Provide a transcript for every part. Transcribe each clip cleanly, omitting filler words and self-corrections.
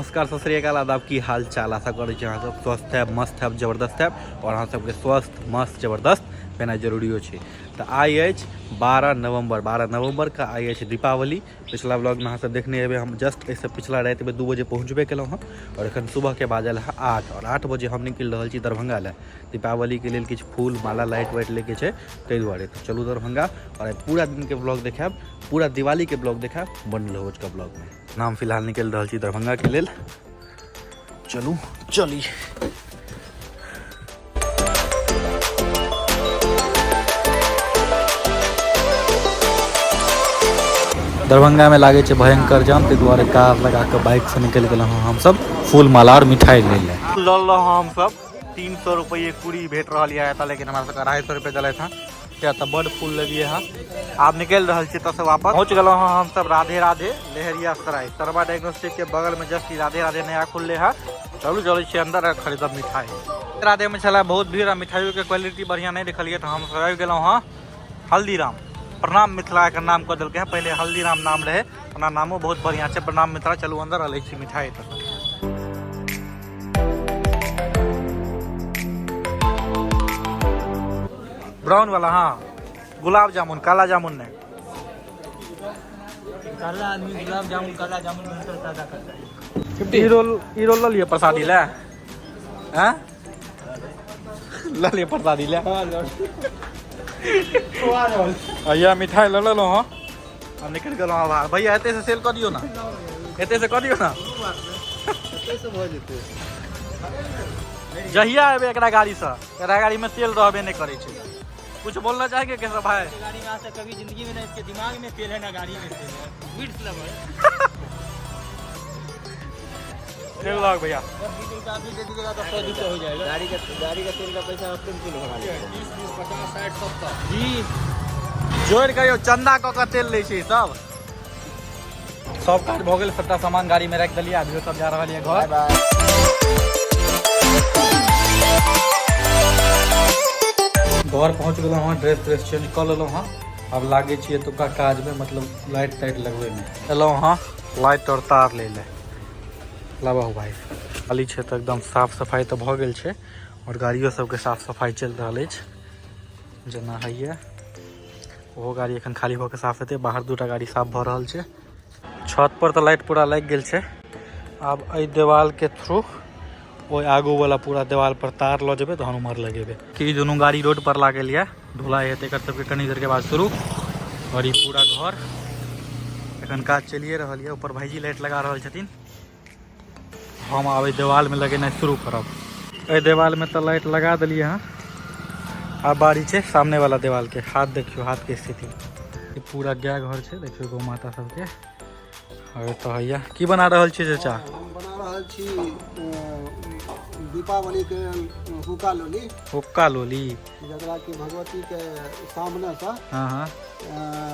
नमस्कार, सत श्री अकाल, आदाब, की हाल चाल। आशा करै छी अहाँ सब स्वस्थ हैब, मस्त हैब, जबरदस्त हैब और अहाँ सबके स्वस्थ मस्त जबरदस्त भेनाइ जरूरियो छै। तऽ आइ अछि 12 नवम्बर, 12 नवम्बर के आइ अछि दीपावली। पिछला ब्लॉगमे अहाँ सब देखने हेबै, हम जस्ट एहिसँ पिछला रातिमे 2 बजे पहुँचबे केलहुँ हँ और एखन सुबहके बाजल हँ 8 और 8 बजे हम निकलि रहल छी दरभंगा लए। दीपावलीके लेल किछु फूल माला लाइट वाइट लैके छै ताहि दुआरे। तऽ चलू दरभंगा और आइ पूरा दिनके ब्लॉग देखायब, पूरा दिवालीके ब्लॉग देखायब, बनल रहू आजुका ब्लॉगमे। नाम फिलहाल निकलि रहल छी दरभंगाके लेल, चलू चली। दरभंगा में लागे छै भयंकर जाम, ताहि दुआरे कार लगा के बाइक से निकलि गेलहुँ हँ हमसब फूल माला और मिठाई लै लए। लऽ लेलहुँ हँ हमसब 300 रुपये कुड़ी भेट रहल यऽ एतऽ, लेकिन हमरा सबके 250 रुपये देलथि हँ, किया तऽ बड फूल लेलियै हँ। आब निकलि रहल छी एतऽसँ वापस। पहुँच गेलहुँ हँ हमसब राधे राधे लहेरिया सराय, शर्मा डायग्नोस्टिक के बगल में जस्ट राधे राधे नया खुलले हँ। चलू चलै छी अंदर आ खरीदब मिठाई। राधे में छलै बहुत भीड़ आ मिठाइयो के क्वालिटी बढ़िया नहीं देखलियै, तऽ हमसब आबि गेलहुँ हँ हल्दीराम। प्रणाम मिथिला के नाम कऽ देलकै हँ, पहिले हल्दीराम नाम रहे, ओना नामो बहुत बढ़िया छै प्रणाम मिथिला। चलू अंदर आ लै छी मिठाई। तऽ ब्राउन वाला, हाँ गुलाब जामुन, काला जामुन नहीं। काला आदमी गुलाब जामुन काला जामुन में अंतर पैदा करता है। ई रोल, ई रोल ल लिअ प्रसादी ले, हैं ल लिअ प्रसादी ले। भैया मिठाई ल लेलहुँ हँ, हम निकलि गेलहुँ हँ बाहर। भैया एते से सेल कऽ दियौ ना, एते से कऽ दियौ ना। जहिया एबै एकरा गाड़ीसँ, एकरा गाड़ीमे तेल रहबे नहि करै छै। कुछ बोलना चाहेंगे केशव भाई? गाड़ी में आज तक कभी जिंदगी में ना इसके दिमाग में तेल है ना गाड़ी में तेल है। वीड्स लगा है। तेल लगा भैया। 20 रुपया आप भी दे दीजिएगा तो 100-200 हो जाएगा। गाड़ी का तेल का पैसा अपने तेल भरा लेगा। 20 20 50 60 70 जी जोड़ के यौ चंदा कऽ के तेल लै छै सब। सब काज भऽ गेल, सबटा सामान गाड़ी में राखि देलियै, अभियो सब जा रहल यऽ घर। घर पहुँच गेलहुँ हँ, ड्रेस त्रेस चेंज कऽ लेलहुँ हँ, आब लागै छी एतुका काजमे, मतलब लाइट ताइट लगबैमे। एलहुँ हँ लाइट और तार लै लए। लाबहु भाई, खाली छै तऽ एकदम साफ सफाइ तऽ भऽ गेल छै और गाड़ियो सबके साफ सफाइ चलि रहल अछि जेना होइए। ओहो गाड़ी एखन खाली भऽ कऽ साफ हेतै, बाहर 2टा गाड़ी साफ भऽ रहल छै। छत पर तऽ लाइट पूरा लागि गेल छै, आब एहि देवालके थ्रू ओहि आगू वाला पूरा देवाल पर तार लऽ जेबै तहन उम्हर लगेबै। कि दुनू गाड़ी रोड पर लागल यऽ, धुलाई हेतै एकर सबके कनी देर के बाद शुरू। और ई पूरा घर एखन काज चलिए रहल यऽ, ऊपर भाईजी लाइट लगा रहल छथिन। हम आब एहि देवाल में लगेनाइ शुरू करब। एहि देवाल में तऽ लाइट लगा देलियै हँ, आब बारी छै सामने वाला देवाल के। हाथ देखियौ, हाथ के स्थिति। ई पूरा गाय घर छै, देखियौ गौ माता सबके। और एतऽ हैया की बना रहल छी चाचा? हम बना रहल छी दीपावली के हुक्का लोली। हुक्का लोली, जकरा कि भगवती के सामने से हाँ हाँ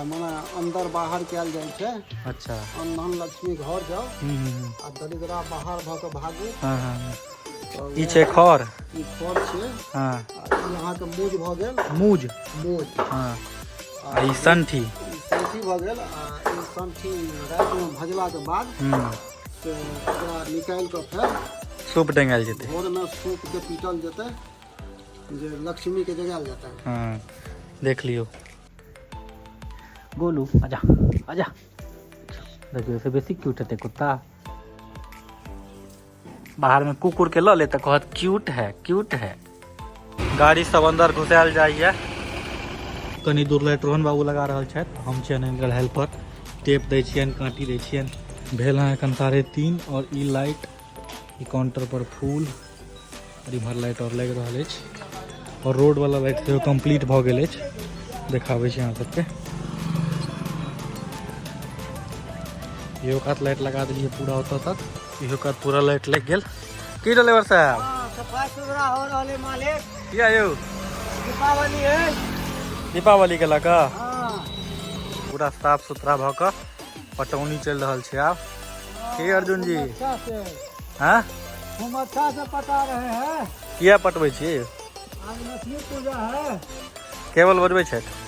मने अंदर बाहर कयल जाइ छै। अच्छा। अन्न लक्ष्मी घर जाओ आ दरिद्रा बाहर भऽ के भागू। हाँ हाँ। तऽ ई छै खर। ई खर छै। हाँ। आ ई अहाँके मूज भऽ गेल। मूज। मूज। हाँ। आ ई संठी। ई संठी भऽ गेल। आ ई संठी रातिमे भजलाके बाद से ओकरा निकालि कऽ फेर सूप डेंगायल जेतै। भोरमे सूपके पीटल जेतै जे लक्ष्मीके जगायल जेतै। हाँ देख लियौ। गोलू आजा आजा, देखियौ से बेसी क्यूट हेतै कुत्ता। बाहर में कुकुर के लऽ ले तऽ कहत क्यूट है क्यूट है। गाड़ी सब अंदर घुसायल जाइए। कनी दूर लाइट रोहन बाबू लगा रहल छथि, हम छियनि हिनकर हेल्पर। टेप दै छियनि, काँटी दै छियनि। भेल हँ एखन 3:30 और ई लाइट, ई काउंटर पर फूल और इम्हर लाइट और लागि रहल अछि। और रोड वाला लाइट सेहो कम्प्लीट भऽ गेल अछि, देखाबै छी अहाँ सबके। इहो कात लाइट लगा देलियै पूरा ओतऽ तक, इहो कात पूरा लाइट लागि गेल। की ड्राइवर साहब? सफाई सुथरा हो रहल है मालिक। किया यौ? दीपावली है। दीपावली के लऽ कऽ? हाँ। पूरा साफ सुथरा भऽ कऽ पटौनी चलि रहल छै आब। की अर्जुन जी? अच्छा से। हाँ? हम अच्छा से पटा रहे हैं। किया पटबै छी? आज लक्ष्मी पूजा है। केवल बजबै छथि।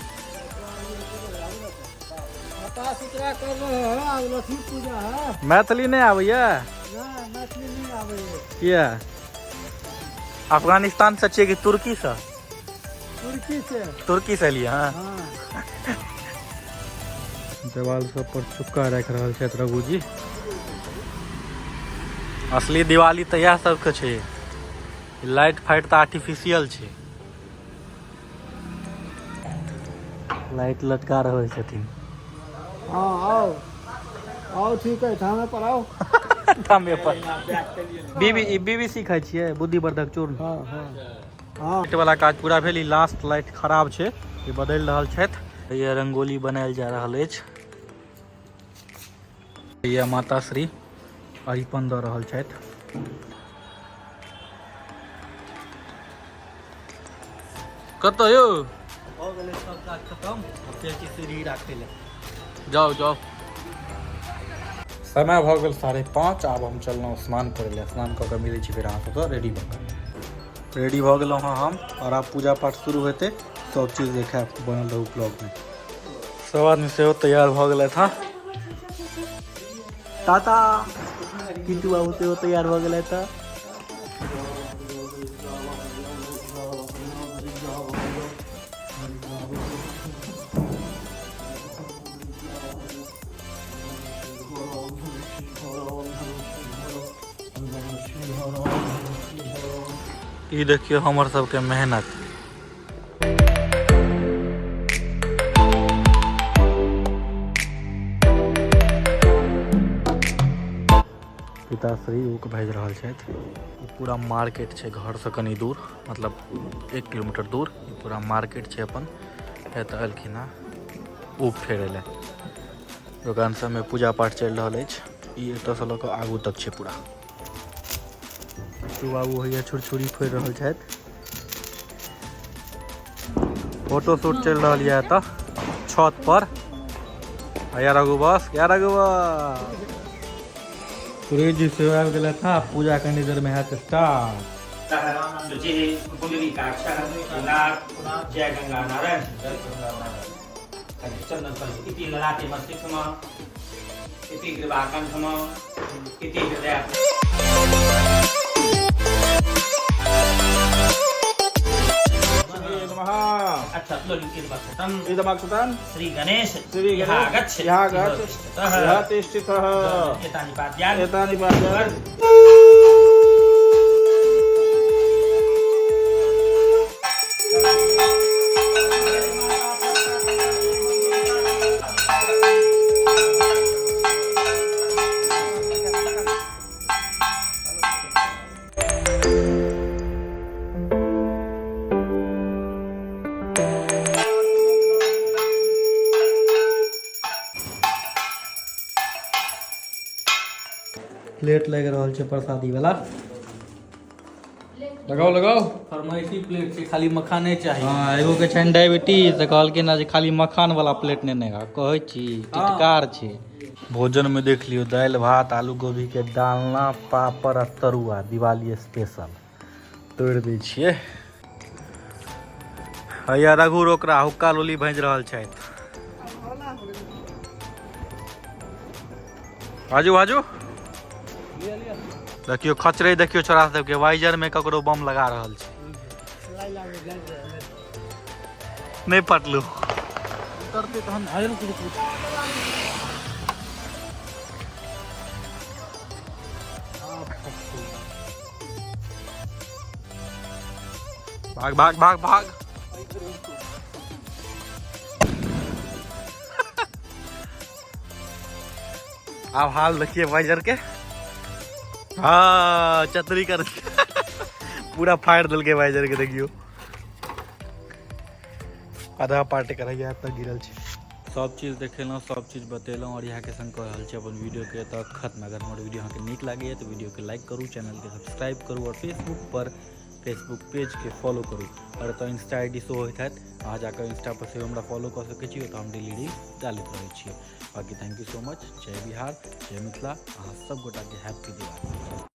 साफ सुथरा कर रहे हैं, आज लक्ष्मी पूजा है। मैथिली नहीं आबैया? मैथिली नहि आबैए। किया, अफगानिस्तान से छियै कि तुर्की से? तुर्की से। तुर्की से एलियै? हाँ। हाँ। देवाल सब पर चुक्का राखि रहल छथि रघुजी। असली दिवाली तऽ इएह सबके छै। लाइट फाइट तऽ आर्टिफिशियल छै। लाइट लटका रहल छथिन। हाँ, आओ आओ, ठीक है, थाने पर आओ। ठामे पर बीबी, ई बीबीसी खाइ छियै, बुद्धिवर्धक चूर्ण। हाँ हाँ हाँ। लाइट वाला काज पूरा भेल। ई लास्ट लाइट खराब छै, ई बदलि रहल छथि। ये रंगोली बनायल जा रहल अछि। ये माता श्री अरिपन दऽ रहल छथि। कतऽ यौ? भऽ गेलै सब काज खतम। आब जाइ छी सीढ़ी राखै लए। जाउ जाउ। समय भऽ गेल 5:30। आब हम चललहुँ स्नान करै लए। स्नान कऽ कऽ मिलै छी फेर अहाँ सबसँ रेडी भऽ कऽ। रेडी भऽ गेलहुँ हँ हम और आब पूजा पाठ शुरू हेतै। सब चीज देखायब, बनल रहू ब्लॉगमे। सब आदमी सेहो तैयार भऽ गेलथि हँ। टाटा। किट्टू बाबू सेहो तैयार भऽ गेलथि हँ। ई देखियौ हमर सबके मेहनत। पिताश्री ऊक भेज रहल छथि। ई पूरा मार्केट छै, घरसँ कनि दूर, मतलब 1 किलोमीटर दूर ई पूरा मार्केट छै अपन। एतऽ एलखिन हँ ऊक फेरै लए। दोकान सबमे पूजा पाठ चलि रहल अछि। ई एतऽसँ लऽ कऽ आगू तक छै पूरा। तू बाबू होइया छुरछुरी फोड़ि रहल छथि। फोटो शूट चलि रहल यऽ एतऽ छत पर। या रघु बस, या रघु बस। पुरोहित जी सेहो आबि गेलथि हँ। पूजा कनी देर में हैत स्टार्ट। जय गंगा नारायण चंदन इति ललाटे मस्तिष्कम इति ग्रीवाकंठम इति हृदय। अच्छा श्री गणेश श्री गणेश गच्छ तिष्ठतः एतानि पाद्यानि एतानि पाद्यानि। प्लेट लागि रहल छै प्रसादी वाला। लगाओ लगाओ। फरमाइशी प्लेट छै, खाली मखाने चाही। हाँ, एगो के छनि डायबिटीज, तऽ कहलखिन जे खाली मखान वाला प्लेट नेने आ। कहै छी टिटकार छै। भोजन में देख लियौ दालि भात, आलू गोभी के डालना, पापड़ आ तरुआ, दिवाली स्पेशल। तोड़ि दै छियै। हैया रघु रोकड़ा हुक्का लोली भाँजि रहल छथि। बाजू बाजू। देखियो खचरे, देखियो छोरा सबके वाइजर में ककरो बम लगा रहल छै। नहीं पटलू। उतरते तहन रुक रुक रुक। भाग भाग भाग भाग। अब हाल देखिए वाइजर के। हाँ चतरी कर पूरा फाड़ दिल के वाइजर के। देखियो आधा पार्टी करैया तक गिरल छै। सब चीज देखेलहुँ, सब चीज बतेलहुँ और इएह के संग कऽ रहल छी अपन वीडियो के एतऽ खत्म। अगर हमर वीडियो अहाँके नीक लागैए तऽ वीडियो के लाइक करू, चैनल के सब्सक्राइब करू और फेसबुक पर फेसबुक पेज के फॉलो करू। और एतऽ इंस्टा I D सेहो होइत हैत, अहाँ जाकऽ इंस्टा पर सेहो हमरा फॉलो कऽ सकै छी, ओतऽ हम डेली रील डालैत रहै छियै। बाकी thank you so much. जय बिहार, जय मिथिला। अहाँ सब गोटाके हैप्पी दिवाली।